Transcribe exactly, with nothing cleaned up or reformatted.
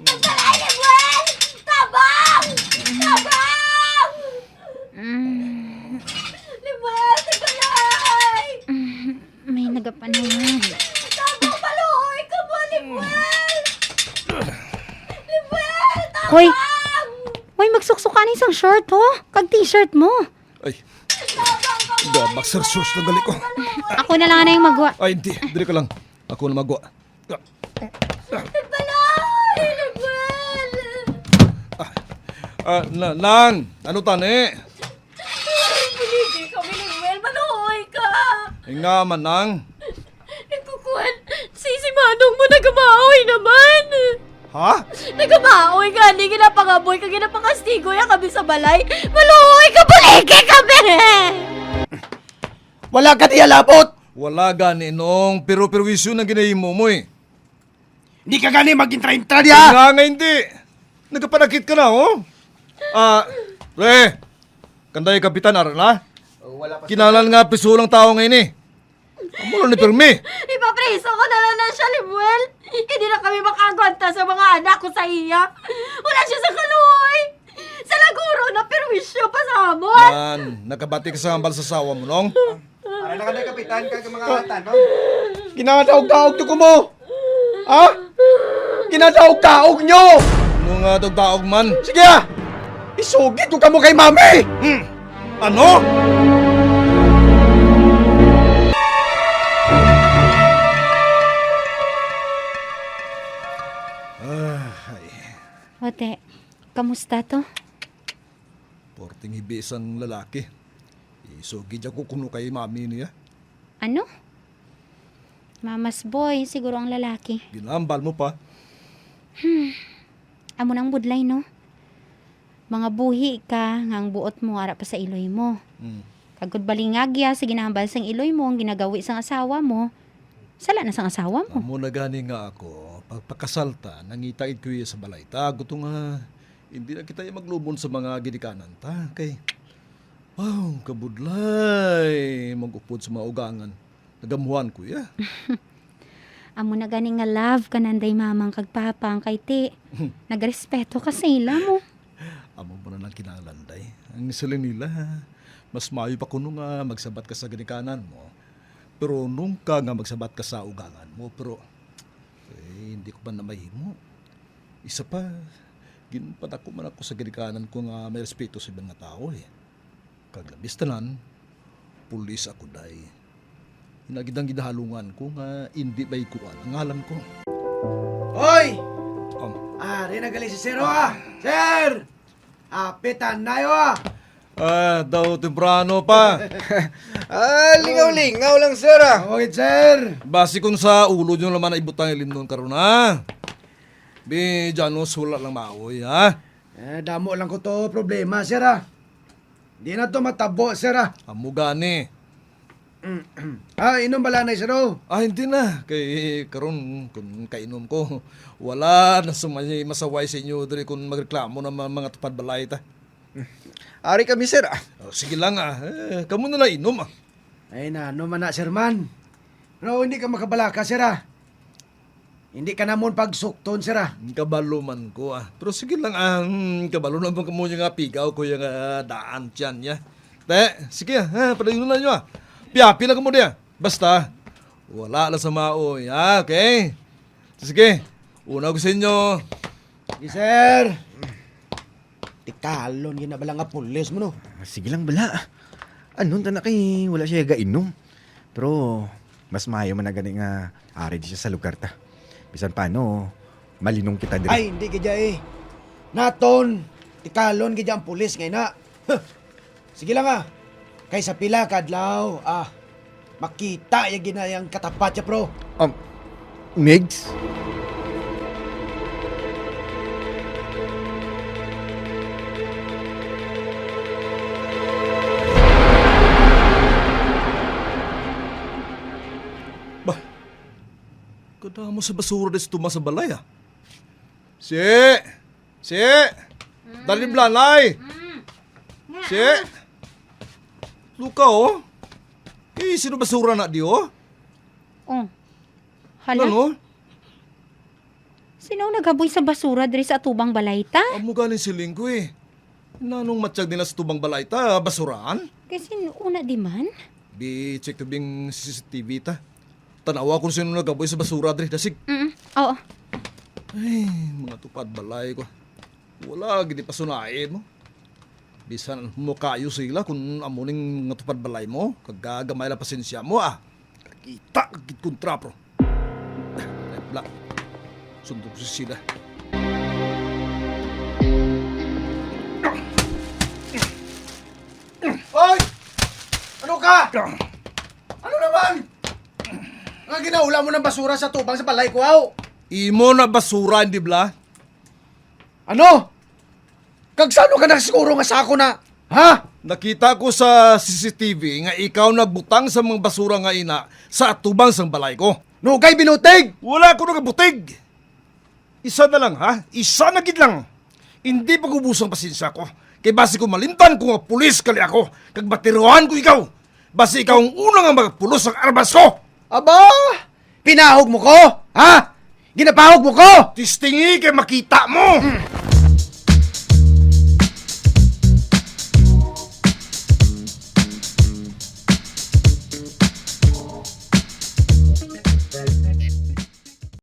Nagbalay, Lemuel! Tabang! Tabang! Mm. Lemuel, nagbalay! Mm, may nagapanawag. Tabang, maluoy ka mo, Lemuel! Lemuel, tabang! Hoy! Hoy, magsuksok ka ni sang short, ho? Kag t-shirt mo. Ay, da, boxer shorts lang gali ko. Ako na lang anay magwa. Ay, hindi. Diri ka lang. Ako na magwa. Balay, Lemuel! Ah, ah, na, nang, ano tani? Hindi kami, Lemuel. Maluoy ka! Ay nga man, nang. Nagkukuhan, si, si Manong mo nagamaoy naman. Ha? Nagamaoy gani, ginapangaboy ka, ginapakastigo ya kami sa balay. Maluoy ka, buligi kami! Wala ka diya labot! Wala gani, Nong, pero perwisyo na ginahimo mo eh. Di ka gani mag-intra-intra diya! Nga nga hindi. Nagkapanakit ka na, oh. Ah, pre, kanday kapitan, ara na. Oh, wala pa. Kinahanglan nga piso lang tao ngayon eh. Amo lang ni pirmi. Ipapriso ko na lang na siya, Lemuel. Hindi na kami makaagwanta sa mga anak ko sa iya. Wala siya sa kaluoy. Sa laguro na perwisyo pa sa amon. Man, nakabati ka sa hambal sa asawa mo, Nong? Para na kami, Kapitan, kag mga tanong. Ginadaog-daog to ko mo. Ha? Ginadaog-daog nyo! Ano nga daog-daog man? Sige, ah! Isugid ko kamo kay Mami! Hmm. Ano? Ah, ay. Ote, kamusta to? Porting hibi sang lalaki. Isugid ako kuno kay mami niya. Ano? Mama's boy, siguro ang lalaki. Ginambal mo pa. Hmm. Amo nang budlay, no? Mga buhi ka nga ang buot mo ara pa sa iloy mo. Hmm. Kag gud balingagya sa ginahambal sang iloy mo, ang ginagawi sang asawa mo, sala na sang asawa mo. Amo na gani nga ako, pagpakasal ta, nangita gid ko iya sa balay ta, guto nga hindi na kita maglumon sa mga ginikanan ta, kay, wow, kabudlay, mag-upod sa mga ugangan. Nagamuhan ko iya. Amo na gani nga love ka nanday mamang kag papang kay ti. Nagrespeto ka sa ila mo. Amo man na lang kinahanglan, day. Ang siling nila, mas maayo pa kuno nga magsabat ka sa ginikanan mo. Pero nung ka nga magsabat ka sa ugangan mo, pero, eh, hindi ko pa na mahimo. Isa pa, ginpadako man ako sa ginikanan ko nga may respeto sa ibang nga tao, eh. Kag labis tanan, pulis ako, day. Ina gid ang ginahalungan ko nga indi may kuan ang ngalan ko. Hoy! Um. Ari na gali si Sir, ah! Sir! Apit na yo, ah! Ah, daw temprano pa. Ah, lingaw-lingaw lang, sir, ah. Awit, sir. Basi kung sa ulo nyo naman na ibutang ilimnon karon, ha? Bi, Janos, wala lang maoy, ha? Eh, damo lang ko to problema, sir, ah. Di na to matabo, sir, ah. Amo gani. Ah, inom bala na, sir, oh. Ah, hindi na. Kay karon, kung kainom ko, wala na sa may masaway sa inyo diri kung magreklamo na ma-, mga tupad balay ta. Ari kami, sir, ah. Oh, sige lang, ah. Eh, kamo na lang inom, ah. Ay, na, ano man na, sir, man. Pero hindi ka makabalaka, sir, ah. Hindi ka namon pagsukton, sir, ah. Kabalo man ko, ah. Pero sige lang, ah, hmm, kabalo naman kamo yung nga pigaw ko yung, ah, daan tiyan niya. Te, sige, ah, padayon na nyo, ah. Piapi na kamo diya. Basta, wala na sa maoy, ah, okay? Sige, una ko sa inyo. Sige, sir. Tikalon, gina bala nga pulis mo, no? Ah, sige lang bala. Ano, ta na kay wala siya gainom. Pero mas maayo man na gani nga ari di siya sa lugar ta. Bisan paano, malinong kita diri. Ay, hindi gid eh. Naton, tikalon gid ang pulis ngay na. Huh. Sige lang, ah. Kay sa pila ka adlaw, ah, makita ya gid na yang katapat ya, pro. Um, Migs? Bah, kadamo sa basura des tuma sa balay, ah. Si! Si! Mm. Dali, blanay! Mm. Si! Luka, oh. Eh, sino basura na di, oh? Oh. Hala? Ano? Sino naghaboy sa basura diri sa atubang balay ta? Amo galing siling ko eh. Nanong matyag nila sa tubang balay ta, basurahan? Kay sin-o na di man? Bi, check to bing C C T V ta. Tanawa kung sino naghaboy sa basura diri, dasig. Mm, oo. Ay, mga tupad balay ko. Wala gid pasunay mo. Bisan mo kayo sila kung amo ning mga tupad balay mo, kag gamay lang pasensya mo ah. Kita gid kontra, bro. Ay, bla. Sundok si sila. Hoy! Ano ka? Ano naman? Nga ginaula mo ng basura sa tubang sa balay ko, aw? Imo na basura, hindi bla? Ano? Kag sano ka nakasiguro nga sa ako na? Ha? Nakita ko sa C C T V nga ikaw nagbutang sa mga basura nga ina sa atubang sang balay ko. Nugay binutig! Wala ko nagabutig! Isa na lang, ha? Isa na gid lang. Hindi pag-ubos ang pasensya ko. Kay basi ko malimtan ko nga pulis kali ako, kag batiruhan ko ikaw. Basi ikaw ang una nga magapulos ang armas ko. Aba! Pinahog mo ko? Ha? Ginapahog mo ko? Testingi kay makita mo. Hmm.